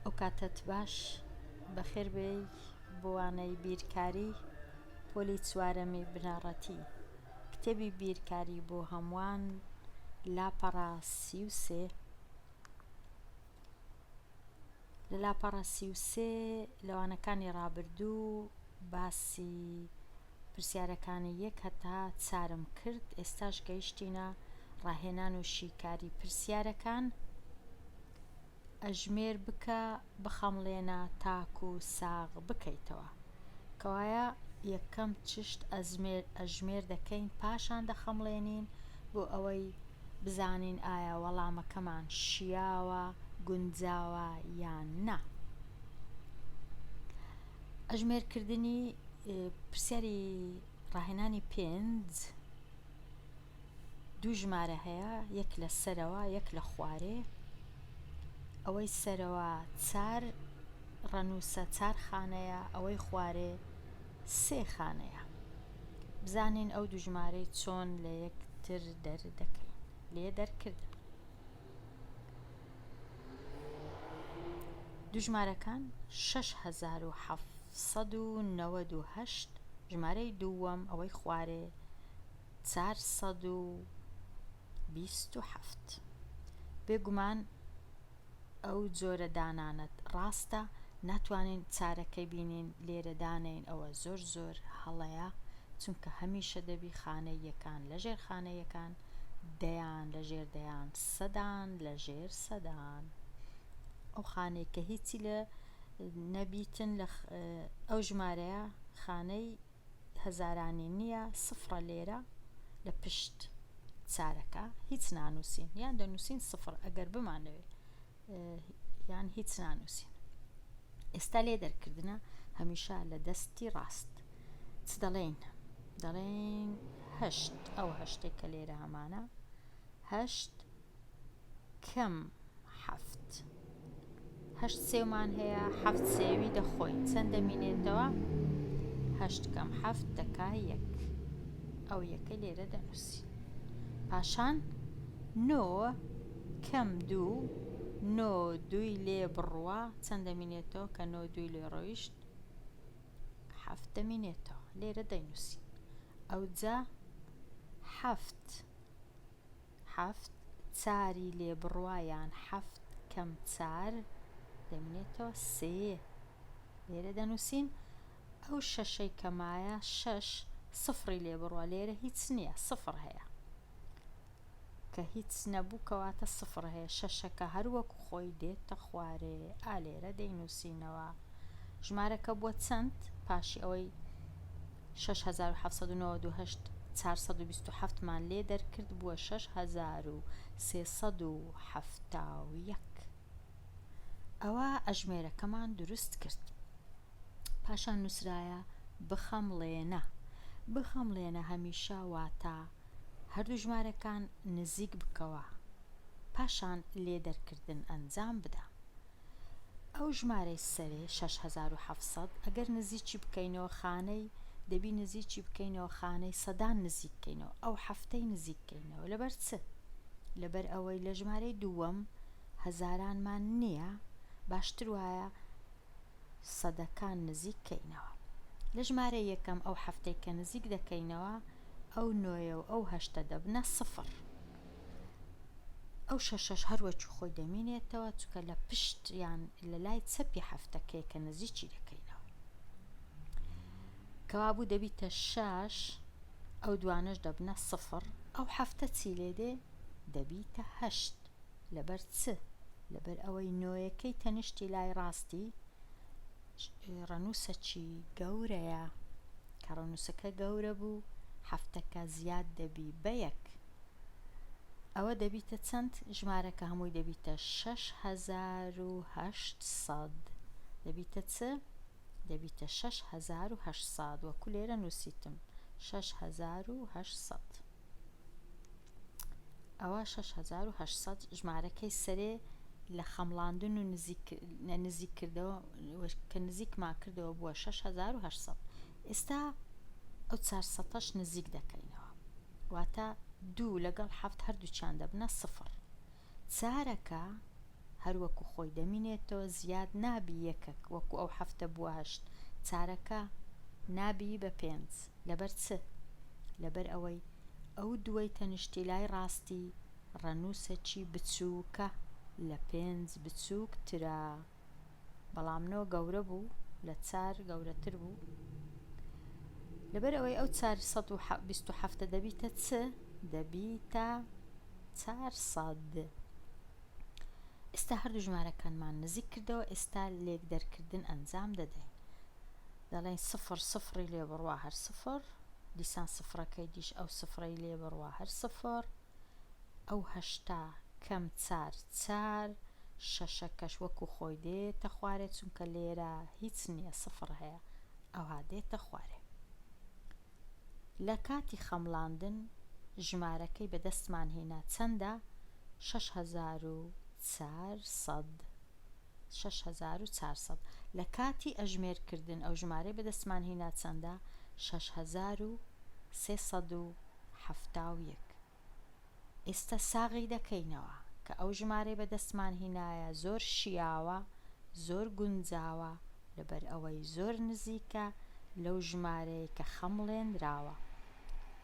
ئەو کاتەت باش بەخێر بێی بۆ وانەی بیرکاری پۆلی چوارەمی بنەڕەتی کتێبی بیرکاری بۆ هەمووان لاپەڕە 33 لە لاپەڕە 33 لەوانەکانی ڕابردوو باسی پرسیارەکانی یەک هەتا چارم کرد ئێستاش گەیشتینە ڕاهێنان و شیکاری پرسیارەکان ئەژمێر بکە بخەمڵێنە تاکو ساغ بکەیتەوە کەوایە یەکەم چشت ئەزمێر ئەژمێر دەکەین پاشان دەخەمڵێنین بۆ ئەوەی بزانین ئایا وەڵامەکەمان شیاوە گونجاوە یان نا ئەژمێرکردنی پرسیاری ڕاهێنانی پێنج دوو ژمارە هەیە یەک لە سەرەوە یەک لە خوارێ ئەوەی سەرەوە چار ڕەنووسە چار خانەیە ئەوەی خوارێ سێ خانەیە بزانین ئەو دوو ژمارەی چۆن لە یەکتر دەردەکەین لێ دەرکردن دوو ژمارەکان 6798 ژمارەی دووەم ئەوەی خوارێ 427 بێگومان ئەو جۆرە دانانەت ڕاستە ناتوانین چارەکەی بینین لێرە دانێین ئەوە زۆر زۆر هەڵەیە چونکە هەمیشە دەبی خانەی یەکان لە ژێر خانە یەکان دەیان لە ژێر دەیان سەدان لە ژێر سەدان ئەو خانەی کە هیچی لە نەبیتن لە ئەو ژمارەیە خانەی هەزارانی نییە سفرە لێرە لە پشت چارەکە هیچ نانووسین یان دەنووسین سفر ئەگەر بمانەوێ یان هیچ نانووسین ئێستا لێ دەرکردنە هەمیشە لە دەستی ڕاست چ دەڵێین دەڵێین هەشت ئەو هەشتێک کە لێرە هەمانە هەشت کەم حەفت هەشت سێومان هەیە حەفت سێوی دەخۆین چەند دەمینێتەوە هەشت کەم حەفت دەکا یەک ئەو یەکە لێرە دەنووسین پاشان نۆ کەم دوو نۆ دووی لێ بڕوا چەند دەمینێتەوە کە نۆ دووی لێ ڕۆیشت حەفت دەمینێتەوە لێرە دەینووسین ئەوجا حەفت حەفت چاری لێ بڕوا یان حەفت کەم چار دەمینێتەوە سێ لێرە دەنووسین ئەو شەشەی کە مایە شەش سفڕی لێ بڕوا لێرە هیچ نییە سفر هەیە کە هیچ نەبوو کەواتە سفر هەیە شەشەکە هەر وەکو خۆی دێتە خوارێ ئا لێرە دەینووسینەوە ژمارەکە بووە چەند پاشی ئەوەی 6798 427 مان لێ دەرکرد بووە 6371 ئەوە ئەژمێرەکەمان دروست کرد پاشان نووسرایە بخەمڵێنە بخەمڵێنە هەمیشە واتە هەردوو ژمارەکان نزیک بکەوە پاشان لێ دەرکردن ئەنجام بدە. ئەو ژمارەی سەرێ 6700 ئەگەر نزیکی بکەینەوە خانەی دەبی نزیکی بکەینەوە خانەی سەدان نزیک کەینەوە ئەو حەفتەی نزیک کەینەوە لەبەر چ؟ لەبەر ئەوەی لە ژمارەی دووەم هەزارانمان نییە باشتر وایە سەدەکان نزیک کەینەوە. لە ژمارەی یەکەم ئەو حەفتەی کە نزیک دەکەینەوە ئەو نۆیە و ئەو هەشتە دەبنە سفر. ئەو شەشەش هەر وەکی خۆی دەمینێتەوە چونکە لە پشت یان لە لای چەپی حەفتەکەیە کە نزیکی دەکەینەوە. کەوابوو دەبیتە شەش ئەو دوانەش دەبنە سفر ئەو حەفتە چی لێ دێ؟ دەبیتە هەشت. لەبەر چ؟ لەبەر ئەوەی نۆیەکەی تەنیشتی لای ڕاستی ڕەنووسەکی گەورەیە، کە ڕەنووسەکە گەورە بوو حەفتەکە زیاد دەبی بە یەک. ئەوە دەبیتە چەند؟ ژمارەکە هەمووی دەبیتە 6800. دەبیتە چ؟ دەبیتە 6800 وەکو لێرە نووسیتم 6800. ئەوە 6800 ژمارەکەی سەرێ لە خەمڵاندن و نزیک کردەوە کە نزیکمان کردەوە بووە 6800 ئێستا ئەو 400ەش نزیک دەکەینەوە واتە دوو لەگەڵ حەفت هەردووچیان دەبنە سفر چارەکە. هەر وەکو خۆی دەمینێتەوە زیاد نابی یەکەک وەکو ئەو حەفتە بووە هەشت چارەکە نابی بە پێنج لەبەر چ؟ لەبەر ئەوەی ئەو دووەی تەنیشتی لای ڕاستی ڕەنووسەکی بچووکە لە پێنج بچووکترە بەڵام نۆ گەورە بوو لە چار گەورەتر بوو لەبەر ئەوەی ئەو 427 دەبیتە چ؟ دەبیتە 400 ئێستا هەردوو ژمارەکانمان نزیک کردەوە ئێستا لێک دەرکردن ئەنجام دەدەین دەڵێن سفر سفری لێ بڕوا هەر سفر دیسان سفرەکەی دیش ئەو سفرەی لێ بڕوا هەر سفر ئەو 80 کەم چار چار شەشەکەش وەکو خۆی دێتە خوارێ چونکە لێرە هیچ نییە سفر هەیە ئەوها دێتە خوارێ لە کاتی خەمڵاندن ژمارەکەی بە دەستمان هینا چەندە؟ 6400. 6400. لە کاتی ئەژمێر کردن ئەو ژمارەی بە دەستمان هینا چەندە؟ 6371. ئێستا ساغی دەکەینەوە کە ئەو ژمارەی بە دەستمان هینایە زۆر شیاوە، زۆر گونجاوە، لەبەر ئەوەی زۆر نزیکە لەو ژمارەی کە خەمڵێنراوە.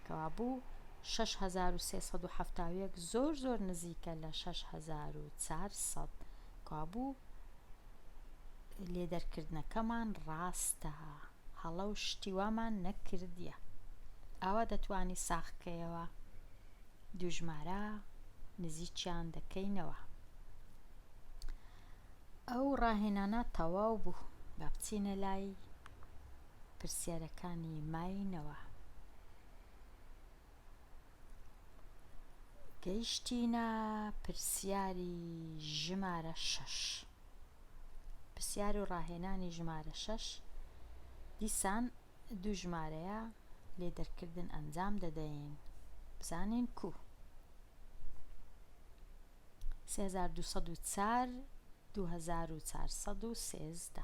کەوابوو 6371 زۆر زۆر نزیکە لە 6400. کەوابوو لێدەرکردنەکەمان ڕاستە. هەڵە و شتی وامان نەکردیە. ئاوا دەتوانی ساغ کەیەوە دوو ژمارە نزیکیان دەکەینەوە. ئەو ڕاهێنانە تەواو بوو با بچینە لای پرسیارەکانی ماینەوە. گەیشتینە پرسیاری ژمارە شەش. پرسیار و ڕاهێنانی ژمارە شەش دیسان دوو ژمارەیە لێ دەرکردن ئەنجام دەدەین بزانین کو 3204 2413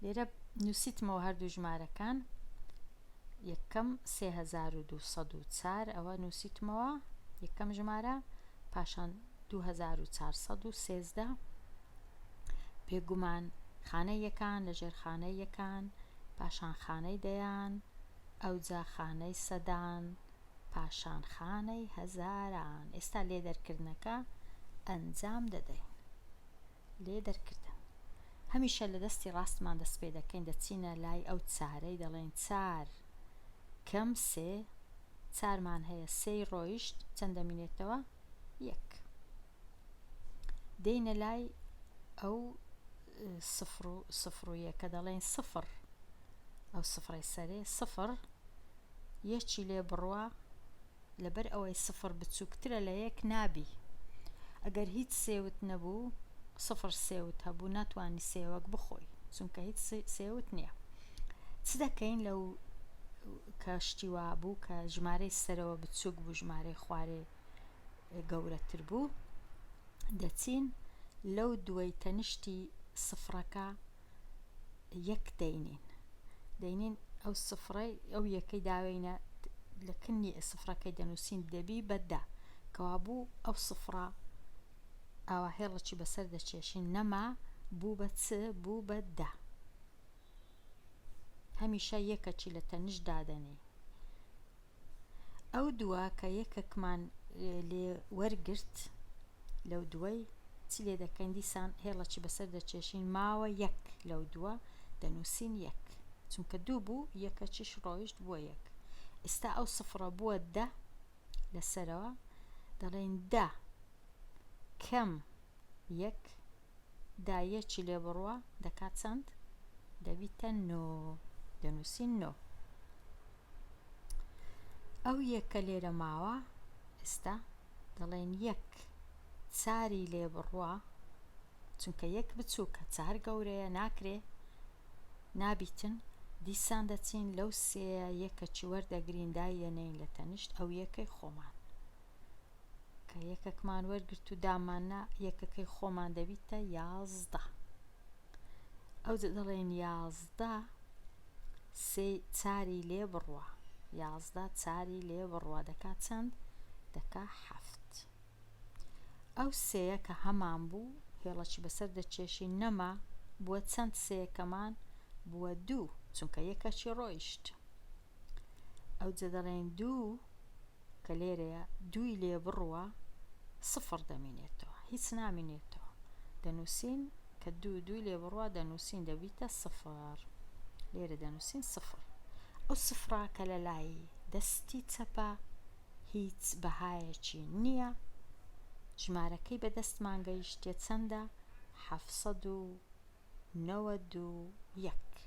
لێرە نووسیتمەوە هەردوو ژمارەکان یەکەم 3204 ئەوە نووسیتمەوە یەکەم ژمارە پاشان 2413 بێگومان خانەی یەکان لە ژێر خانەی یەکان پاشان خانەی دەیان ئەوجا خانەی سەدان پاشان خانەی هەزاران ئێستا لێ دەرکردنەکە ئەنجام دەدەین لێ دەرکردن هەمیشە لە دەستی ڕاستمان دەست پێ دەکەین دەچینە لای ئەو چارەی دەڵێین چار کەم سێ چارمان هەیە سێی ڕۆیشت چەند دەمینێتەوە یەک دێینە لای ئەو سفر و سفر و یەکە دەڵێن سفر ئەو سفرەی سەرێ سفر یەکی لێ بڕوا لەبەر ئەوەی سفر بچووکترە لە یەک نابی ئەگەر هیچ سێوت نەبوو سفر سێوت هەبوو ناتوانی سێوەک بخۆی چونکە هیچ سێوت نییە چ دەکەین لەو کە شتی وا بوو کە ژمارەی سەرەوە بچووک بوو ژمارەی خوارێ گەورەتر بوو دەچین لەو دووەی تەنیشتی سفرەکە یەک دەینین دەینین ئەو سفرەی ئەو یەکەی داوێینە لە کنی سفرەکەی دەنووسین دەبی بە دە کەوابوو ئەو سفرە ئاوا هێڵەکی بەسەر دەکێشین نەما بوو بە چ بوو بە دە هەمیشە یەکەکی لە تەنیشت دادەنێی ئەو دووە کە یەکەکمان لێ وەرگرت لەو دووەی چی لێ دەکەین دیسان هێڵەکی بەسەر دەکێشین ماوە یەک لەو دووە دەنووسین یەک چونکە دوو بوو یەکەکیش ڕۆیشت بووە یەک ئێستا ئەو سفرە بووە دە لەسەرەوە دەڵێین دە کەم یەک دا یەکی لێ بڕوا دەکات چەند؟ دەبیتە نۆ دەنووسین نۆ ئەو یەکە لێرە ماوە ئێستا دەڵێن یەک چاری لێ بڕوا چونکە یەک بچووکە چار گەورەیە ناکرێ نابیتن دیسان دەچین لەو سێیە یەکەکی وەردەگرین دایەنێین لە تەنیشت ئەو یەکەی خۆمان کە یەکەکمان وەرگرت و داماننا یەکەکەی خۆمان دەبیتە 11 ئەوجە دەڵێن 11 سێ چاری لێ بڕوا 11 چاری لێ بڕوا دەکا چەند دەکا حەفت. ئەو سێیە کە هەمان بوو هێڵەکی بەسەر دەکێشین نەما بووە چەند سێیەکەمان بووە دوو چونکە یەکەکی ڕۆیشت ئەوجە دەڵێین دوو کە لێرەیە دووی لێ بڕوە سفڕ دەمینێتەوە هیچ نامینێتەوە دەنووسین کە دوو دووی لێ بڕوە دەنووسین دەبیتە سفڕ لێرە دەنووسین سفڕ ئەو سفڕە کە لە لای دەستی چەپە هیچ بەهایەکی نییە ژمارەکەی بەدەستمان گەیشتێ چەندە 791.